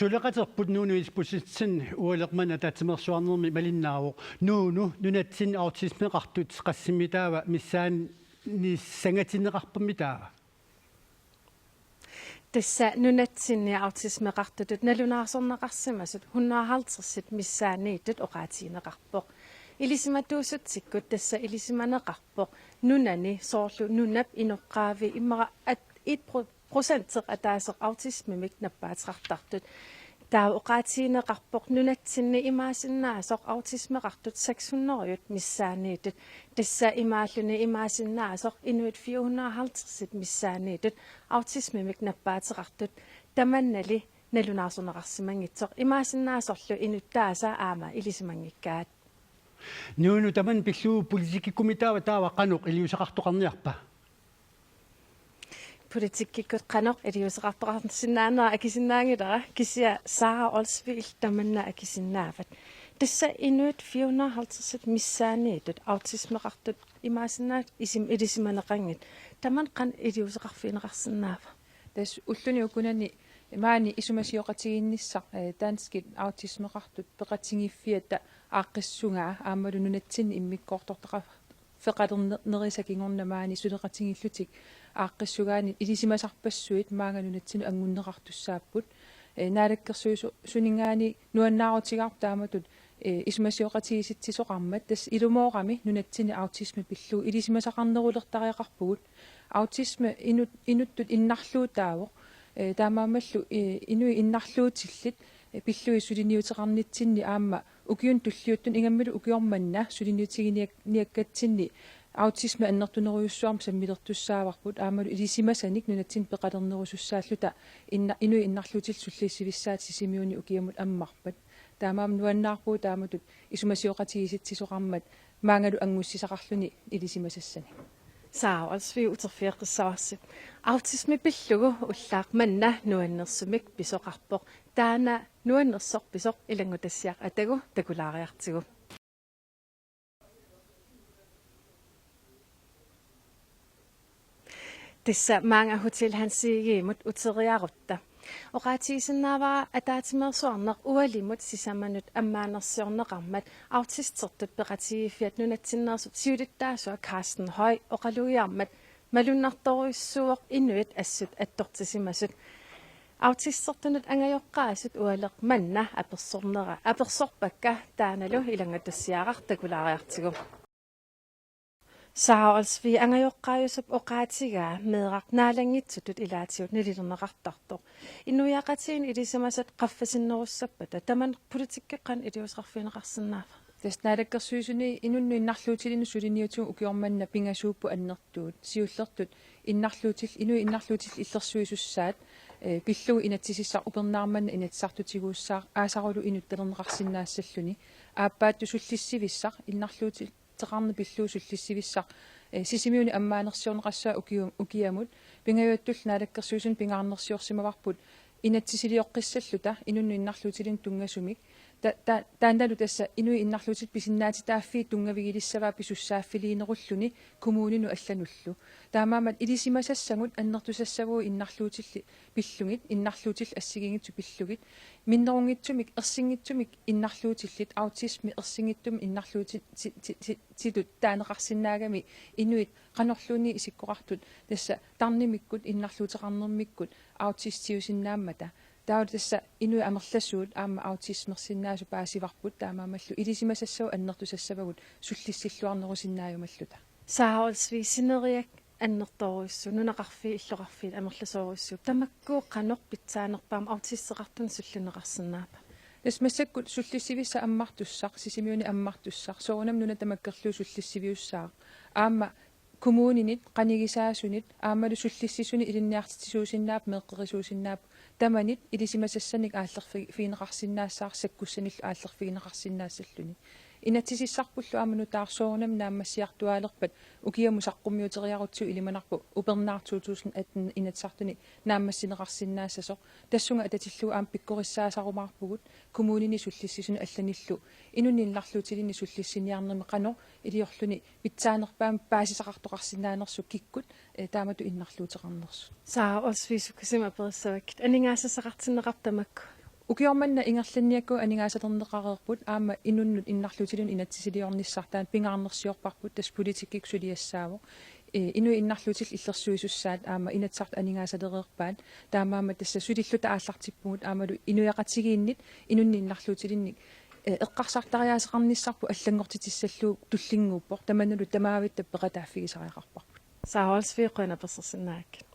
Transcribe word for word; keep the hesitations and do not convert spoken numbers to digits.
Suleqaterput Nuunu Isbosethsen ualeq manna ataatsimeersuarnermi malinnaavoq. Nuunu, nunatsinni autismeqartut qassimmitaava missaannissangatinneqarpammi taava? Tassa nunatsinni autismeqartutut nalunaarsorneqarsimasut hundrede og halvtreds missaanniittut oqaatigineqarpoq. Ilisimatuussutsikkut tassa ilisimaneqarpoq nunani, soorlu nunap inoqqaavi immaqa at-, et pro-, procenteq ataaseq autismimik nappaateqartartut. Taava oqaatigineqarpoq nunatsinni imaassinnaasoq autismeqartut seks hundrede missaanniittut. Tassa imaalluni imaassinnaasoq inuit fire hundrede og halvtreds missaanniittut autismimik nappaateqartut. Tamannali nalunaarsorneqarsimanngitsoq, imaassinnaasorlu inuttaasa aamma ilisimanngikkaat. Nuunu, tamanna pillugu politikkikkummi taava, taava qanoq iliuuseqartoqarniarpa? Politikkikkut qanoq iliuuseqartoqarsinnaanera akisinnaanngilara, kisianni Sara Olsvig tamanna akisinnaavat. Tassa inuit fire hundrede og halvtreds missaanniittut autismeqartut imaassinnaat isim-, ilisimaneqanngitsut. Tamanna qanoq iliuuseqarfigineqarsinnaava? Tassa ulluni ukunani maani isumasioqatigiinnissaq, eh, danskit autismeqartut peqatigiiffiata aaqqissugaa aammalu nunatsinni immikkoortortaqaffeqalernerisa kingorna maani suleqatigiillutik aaqqissugaanni ilisimasarpassuit maanga nunatsinnut anngunneqartussaapput. Eh, naalakkersuisu-, suninngaanniit nuannaarutigaarput taamatut, eh, isumasioqatigiissitsisoqarmat, tassa ilumoorami nunatsinni autisme pillugu ilisimasaqarnerulertariaqarpugut. Autisme inut-, inuttut innarluutaavoq, eh, taamaammallu, eh, inuit innarluutillit, eh, pillugit suliniuteqarnitsinni aamma ukiuni tulliuttuni ingammik ukioq manna suliniutiginiak-, niakkatsinni autisme annertunerujussuarmik sammilertussaavarput aammalu ilisimasanik nunatsinni peqalernerusussaalluta inna-, inuit innarluutillit sullissivissaat Sisimiuni ukiamut ammarpat. Taamaammat nuannaarpugut taamatut isumasioqatigiissitsisoqarmat maangalu anngussisaqarluni ilisimasassanik. Sara Olsvig, uterfigeqqissavarsi. Autisme pillugu ullaaq manna nuannersumik pisoqarpoq. Taanna nuannersoq pisoq ilanngutassiaq atagu takulaariartigu. Tassa maanga Hotel Hans Egedemut uteriarutta. Oqaatigisinnaavara ataatsimeersuarneq ualimut sisamanut ammaanersiorneqarmat autistertut peqatigiiffiat nunatsinneersut siulittaasua Carsten Høy oqalugiarmat malunnartorujussuuvoq inuit assut attortisimasut. Autistertunut angajoqqaasut ualeq manna apersornera-, apersorpakka, taannalu ilanngutassiaq takulaariartigu. Sara Olsvig, angajoqqaajusup oqaatigaa meeraq naalanngitsutut ilaatigut nalilerneqartartoq. Inuiaqatigiinni ilisimasat qaffasinnerussappata tamanna politikki qanoq iliuuseqarfigineqarsinnaava? Tassa Naalakkersuisuni inunnut innarluutilinnut suliniutigut ukioq manna pingasuupput annertuut. Siullertut innarluutillit, inuit innarluutillit illersuisussaat, eh, pillugu inatsisissaq upernaaq manna inatsisartutiguussaaq aasarulu inuttalerneqarsinnaassalluni. Aappaattut sullissivissaq, innarluutillit teqarneq pillugu sullissivissaq, eh, Sisimiuni ammaanersiorneqassaaq ukiu-, ukiamut, pingajuattullu Naalakkersuisuni pingaarnersiorsimavarput inatsisilioqqissalluta inunnut innarluutilinnut tunngasumik. Ta-, ta-, taannalu tassa inuit innarluutillit pisinnaatitaaffiit tunngavigilissavaat pisussaaffiliinerulluni kommuninut allanullu. Taamaammat ilisimasassagut annertusassavugut innarluutillit pillugit, innarluutillit assigiinngitsut pillugit, minnerunngitsumik, ersinngitsumik innarluutillit, autisme ersinngitsumik innarluuti-, ti-, ti-, ti-, titut taaneqarsinnaagami inuit qanorluunniit isikkoqartut, tassa tarnimikkut, innarluuteqarnermikkut autistiusinnaammata. Taava tassa inuit amerlasuut aamma autismersinnaasut paasivarput, taamaammallu ilisimasassagut annertusassavagut sullissilluarnerusinnaajumalluta. Sara Olsvig, sineriak annertoorujussuuvoq, nunaqarfiit illoqarfiit amerlasoorujussuupput. Tamakku qanoq pitsaanerpaamik autisteqartunut sullinneqarsinnaappat? Tassa massakkut sullissivissaq ammartussaq, Sisimiuni ammartussaq, soorunami nuna tamakkerlugu sullissiviussaaq. Aamma kommuninit, qanigisaasunit, aammalu sullissisuni ilinniartitsisuusinnaapput, meeqqerisuusinnaapput, tamanit ilisimasassanik aallerfi-, figineqarsinnaassaaq, sakkussanillu aallerfigineqarsinnaassalluni. Inatsisissarpullu aamma nutaarsuarunami naammassiartuaalerpat ukiamut saqqummiuteriarutsigu ilimanarpoq upernaaq to tusind atten Inatsisartuni naammassineqarsinnaassasoq. Tassunga atatillugu aamma pikkorissaasarumaarpugut kommunini sullissisuni allanillu inunnut innarluutilinnut sullissiniarnermi qanoq iliorluni pitsaanerpaamik paasisaqartoqarsinnaanersut kikkut, eh, taamatut innarluuteqarnersut. Sara Olsvig, sukkasuumik aperissavakkit. Aningaasassaqartinneqarpa tamakku? Ukioq manna ingerlanniakkagut aningaasalerneqareerput, aamma inunnut innarluutilinnut inatsisiliornissaq taanna pingaarnersiorparput, tassa politikkikkut suliassaavoq. Ee, inuit innarluutillit illersuisussaat aamma Inatsisartut aningaasalereerpaat. Taamaammat tassa sulilluta aallartippugut aammalu inuiaqatigiinnit inunnit innarluutilinnik, ee, eqqarsartariaaseqarnissarput allanngortitissallugu tullinnguuppoq. Tamannalu tamavitta peqataaffigisariaqarparput. Sara Olsvig, qujanaq apersorsinnaagatsigit.